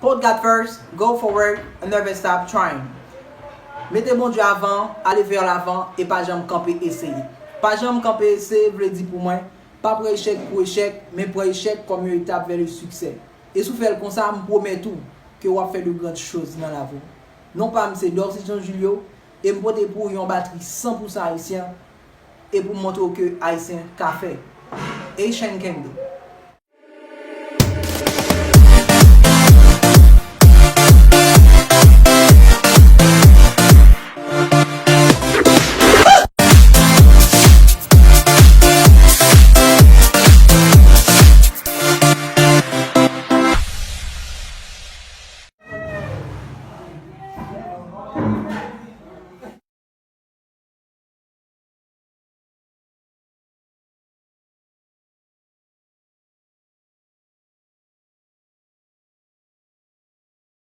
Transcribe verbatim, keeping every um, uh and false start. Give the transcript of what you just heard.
Put God first, go forward, and never stop trying. Mete Bondye avan, ale vè lavan e pa janm kanpe eseye. Pa janm kanpe eseye vle di pou mwen, pa pran echèk pou echèk, men pran echèk kòm yon etap vè le siksè. E si w fè l konsa, m pwomèt ou ke w ap fè de grandes choses nan lavi w. Non pa m se Dorcy Jean Julio, e m pote pou ou yon batri san pou san ayisyen, e pou m montre w ke ayisyen ka fè. Haitian can do.